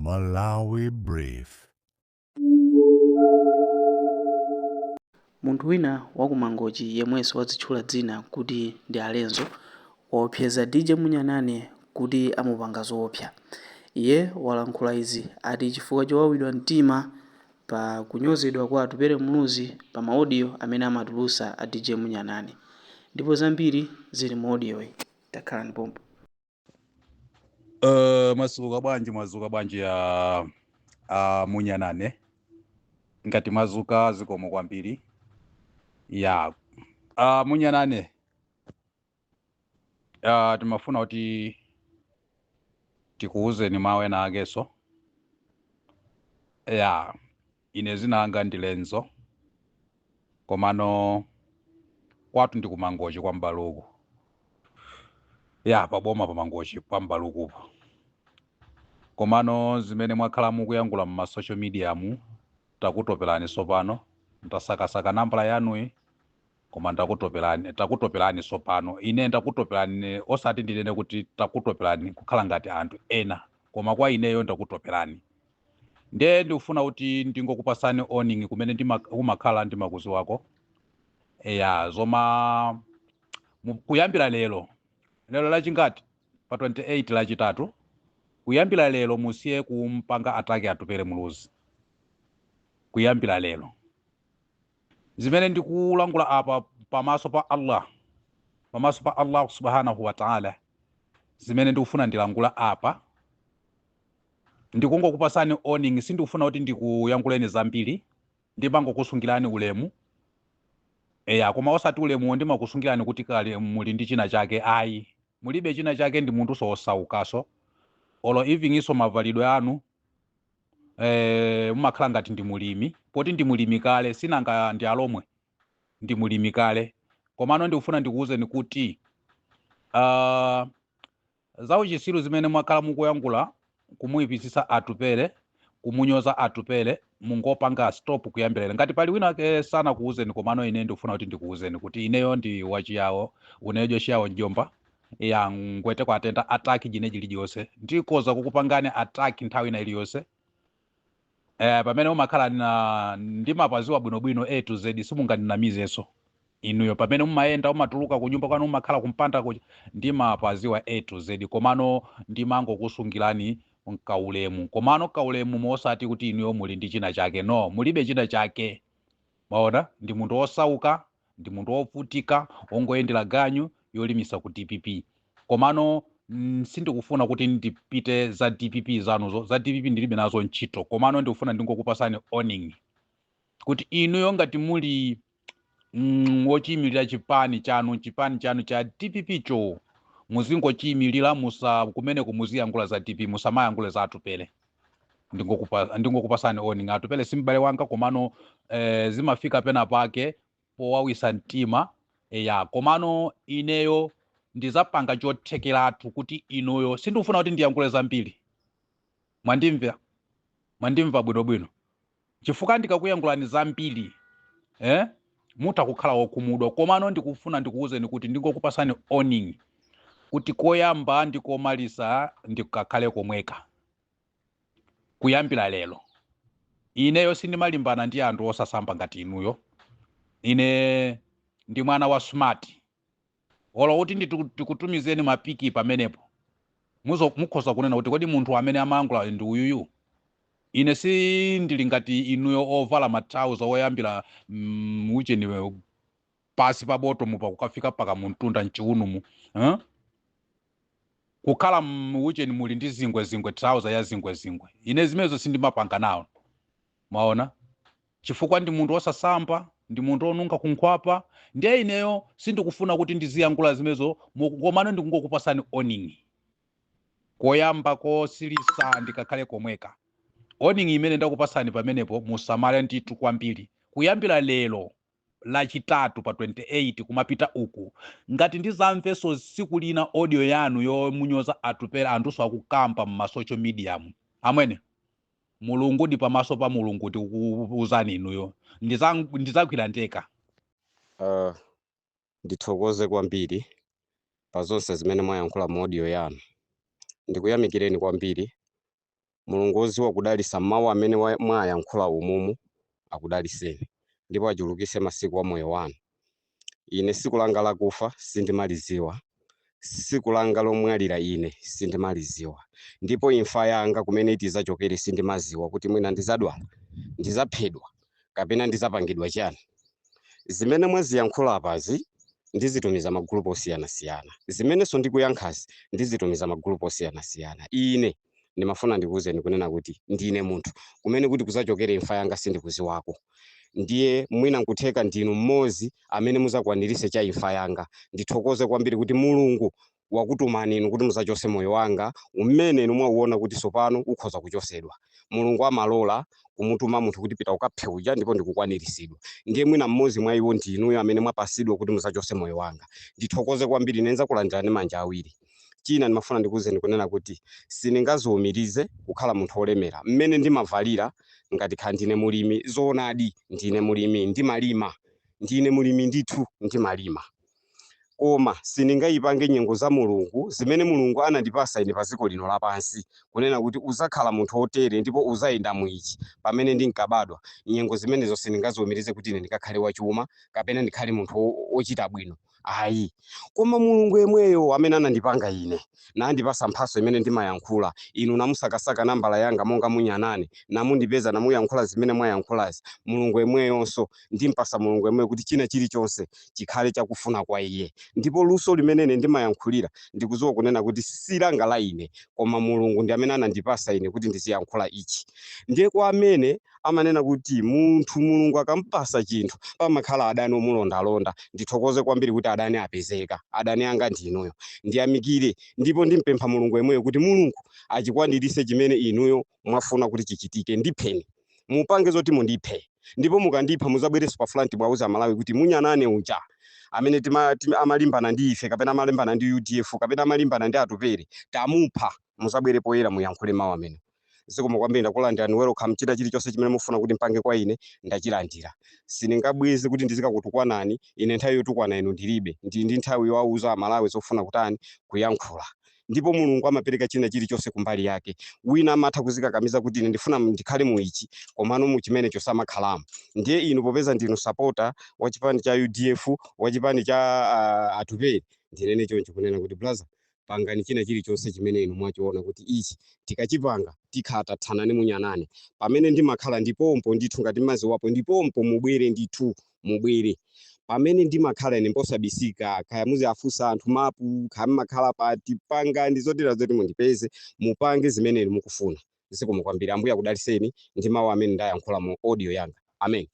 Malawi Brief. Munthu wina wa ku Mangochi yemwenso wadzitchula dzina kuti ndi Alenzo waopseza DJ Munyanane kuti amupanga zoopsa. Iye walankhula izi ati chifukwa chowawidwa mtima pa kunyozedwa kwa Atupele Muluzi pa ma audio amene amatulusa a DJ Munyanane. Ndipo zambiri zili mu audio yi. Takhalani pompo. Mwazuka bwanji, mwazuka bwanji ya Munyanane? Ngati mwazuka, zikomo kwambiri ya Munyanane. Timafuna kuti tikuwuzeni mawu ena akeso ya. Ine zina langa ndi Lenzo, komano kwathu ndi kuMangochi kwa Mbaluku, ya paboma pa Mangochi pa Mbalukupo. Komano zimene mwakhala mukuyankhula mma social media mu, takutopelani sopano. Ndasakasaka nambala yanuyi, koma ndakutopelani, takutopelani sopano. Ine ndakutopelani, osati ndinene kuti takutopelani kukhala ngati anthu ena, koma kwa ineyo ndakutopelani. Ndiye ndikufuna kuti ndingokupasani warning. Kumene umakhala ndimakuziwako ya zoma kuyambira lero, lero lachingati? Pa 28, Lachitatu. Kuyambira lero musiye kumpanga attack Atupele Muluzi. Kuyambira lero, zimene ndikulangula apa, pamaso pa Allah, pamaso pa Allah subhanahu wa taala, zimene ndikufuna ndilangula apa, ndikungokupasani warning. Sindikufuna kuti ndikuyankhuleni zambiri, ndimangokusungirani ulemu eya, koma osati ulemuwo ndimakusungirani kuti kale muli ndi china chake, ayi, mulibe china chake. Ndi munthu osaukaso, olo even iso mavalidwe anu mumakhala ngati ndi mulimi, poti ndi mulimi kale, sinanga ndi alomwe, ndi mulimi kale. Komano ndikufuna ndikuwuzeni kuti zauchisiru zimene mwakhala mukuyankhula, kumuyipitsitsa Atupele, kumunyoza Atupele, mungopanga stop kuyambirira. Ngati pali wina ake sanakuwuzeni, komano ine ndikufuna kuti ndikuwuzeni kuti ineyo ndi wachiyawo, unejo chiyawo njomba ya ngwete kwatenda attack jine chiliyonse, ndikoza kukupangani attack nthawi ina iliyonse. Pamene umakhala na ndimapaziwa bwinobwino A to Z, simungandinamizenso inuyo. Pamene mumayenda, umatuluka kunyumba kwanu, umakhala kumpanda kuja, ndimapaziwa A to Z. Komano ndimangokusungirani mkaulemu, komano kaulemu mosati kuti inuyo muli ndi china chake. No, mulibe china chake. Maona, ndi munthu osauka, ndi munthu wovutika, wongoyendera ganyu yolimisa ku DPP. Komano sindikufuna kuti ndipite za DPP zanuzo, za DPP ndilibe nazo ntchito. Komano ndikufuna ndingokupasani warning kuti inuyo ngati muli wochiyimirira chipani chanu, chipani chanu cha DPP cho muzingochiyimirira, musa kumeneko muziyankhula za DPP, musamayankhule za Atupele. Ndingokupasani warning. Atupele si m'bale wanga, komano zimafika pena pake powawisa mtima ya. Komano ineyo ndizapanga chothekeratu kuti inuyo, sindikufuna kuti ndiyankhule zambiri. Mwandimva, mwandimva bwinobwino? Chifukwa ndikakuyankhulani zambiri, mutha kukhala wokhumudwa. Komano ndikufuna ndikuwuzeni kuti ndingokupasani warning kuti koyamba ndikomaliza ndikakhale komweka. Kuyambira lero, ineyo sindimalimbana ndi anthu osasamba ngati inuyo. Ine ndi mwana wa smart. Olo kuti ndikutumizeni mapiki pamenepo, mukhoza kunena kuti, "Kodi munthu amene amayankhula ndi uyuyu?" Ine sindili ngati inuyo ovala matrauza oyambira ucheni pasi pa bottom pakukafika paka muntunda mchiunumu, eh? Kukhala muucheni muli ndi zingwezingwe, trouser ya zingwezingwe. Ine zimenezo sindimapanga nawo, mwaona, chifukwa ndi munthu osasamba, ndi munthu onunkha kunkhwapa. Ndiye ineyo sindikufuna kuti ndiziyankhula zimenezo, komano ndikungokupasani warning. Koyamba kosilisa ndikakhale komweka. Warning imene ndakupasani pamenepo, musamale ndithu kwambiri. Kuyambira lero Lachitatu pa 28 kumapita uku, ngati ndizamvenso tsiku lina audio yanu yomunyoza Atupele, anthuso akukamba mma social media mu, amwene, Mulungu ndi pamaso pa Mulungu tikukuuzani inuyo, ndizagwira ndeka. Ndithokoze kwambiri pa zonse zimene mwayankhula mu audio yanu. Ndikuyamikireni kwambiri. Mulungu woziwa kudalisa mawu amene mwayankhula umumu akudaliseni ndipo achulukise masiku a moyo wanu. Ine siku langa lakufa sindimaliziwa, siku langa lomwalira ine sindimaliziwa, ndipo imfa yanga kumene itizachokere sindimaziwa, kuti mwina ndizadwala, ndizaphedwa kapena ndizapangidwa chani. Zimene mwaziyankhula apazi ndizitumiza magulupu osiyanasiyana, zimenenso ndikuyankhazi ndizitumiza magulupu osiyanasiyana. Ine ndimafuna ndikuwuzeni kunena kuti ndine munthu kumene kuti kuzachokera imfa yanga sindikuziwako. Ndiye mwina nkutheka ndinu mmodzi amene muzakwanirise cha imfa yanga. Ndithokoze kwambiri kuti Mulungu wakutumani inu kuti muzachose moyo wanga umene inu mwauona kuti sopano ukhoza kuchosedwa. Mulungu amalola kumutuma munthu kuti pita ukaphe uja, ndipo ndikukwaniritsidwa. Ndiye mwina mmodzi mwa iwo ndinuyo amene mwapasidwa kuti muzachose moyo wanga. Ndithokoze kwambiri, nenza kulandirani manja awiri. China ndimafuna ndikuwuzeni kunena kuti sindingaziwumirize kukhala munthu wolemera. Mmene ndimavalira ngati khala ndine mulimi, zoonadi ndine mulimi, ndimalima, ndine mulimi ndithu, ndimalima, koma sindingayipange nyengo za Mulungu zimene Mulungu anandipasa ine pa dziko lino lapansi kunena kuti uzakhala munthu wotere ndipo uzayenda mwichi pamene ndinkabadwa. Nyengo zimenezo sindingaziwumirize kuti ine ndikakhale wachuma kapena ndikhale munthu wochita bwino, ayi. Koma Mulungu yemweyo amene anandipanga ine nandipasa mphaso imene ndimayankhula, inu namusakasaka nambala yanga monga munyanane, namundipeza, namuyankhula zimene mwayankhulazi, Mulungu yemweyonso ndimpasa Mulungu yemweyo kuti china chilichonse chikhale chakufuna kwa iye. Ndipo luso limene ine ndimayankhulira, ndikudziwa kunena kuti si langa la ine, koma Mulungu ndi amene anandipasa ine kuti ndiziyankhula ichi. Ndiye kwa amene amanena kuti munthu Mulungu akampasa chinthu pamakhala adani omulondalonda, ndithokoze kwambiri kuti adani apezeka. Adani anga ndi inuyo, ndiyamikire, ndipo ndimpempha Mulungu yemweyo kuti Mulungu achikwanirise chimene inuyo mwafuna kuti chichitike. Ndipheni, mupange zoti mundiphe, ndipo mukandipha muzabwerenso pa front mwauza Amalawi kuti munyanane uja amene amalimbana ndi ife kapena amalimbana ndi UDF kapena amalimbana ndi Atupere tamupha. Muzabwere poyera muyankhule mawu amene. Zikomo kwambiri, ndakulandirani, welcome. China chilichonse chimene mufuna kuti mpange kwa ine ndachilandira. Sindingabweze kuti ndizikakutukwanani. Ine nthawi yotukwana inu ndilibe, ndili ndi nthawi yowauza Amalawi zofuna kutani kuyankhula. Ndipo Mulungu amapereka china chilichonse kumbali yake. Wina amatha kuzikakamiza kuti ine ndifuna ndikhale mu ichi, komano mu chimenecho samakhalamo. Ndiye inu popeza ndinu supporter wa chipani cha UDF, wa chipani cha Atupere, ndinene choncho kunena kuti brother, pangani china chilichonse chimene inu mwachiona kuti ichi tikachipanga tikhala tathanani munyanane. Pamene ndimakhala ndipompo ndithu, ngati maziwapo ndipompo, mubwere ndithu, mubwere pamene ndimakhala ine mposabisika. Kaya muziafunsa anthu mapu, kaya mmakhala pati, pangani zotera zoti mundipeze, mupange zimene inu mukufuna. Zikomo kwambiri, Ambuye akudaliseni ndi mawu amene ndayankhula mu audio yanga. Amen.